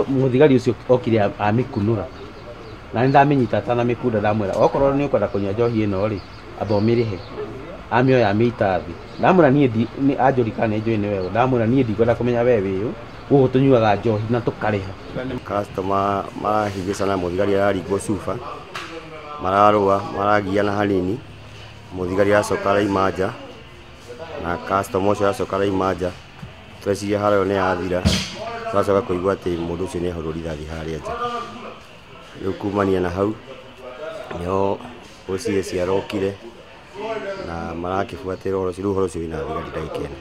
Muthigari ucio okire amikunura na nindaminyita atanamikunda ndamwira okorwo ni ukwenda kunyua njohi ino ri amba umirihe amioya amĩita thĩ ndamwĩra niĩ anjũri kana nĩ njũĩ nĩ weũ ndamwĩra niĩ ndikwenda kũmenya we wĩũ gũkũ tũnyuaga njohi na tũkarĩha. Customer marahĩngĩcana mũthigari araringwo cuba mararũa maragiana hanini mũthigari aracoka araima nja na customer ũcio aracoka araima nja tweciria haro ĩyo nĩ yathira twacoka kũigua atĩ mũndũ ũcio nĩ ahũrwo rithathi harĩa nja. Rĩu kumania na hau nĩho OCS arokire na marakĩbuatĩrĩra ũhoro ũcio, rĩu ũhoro ũcio wĩna thigari ndagĩka ĩno.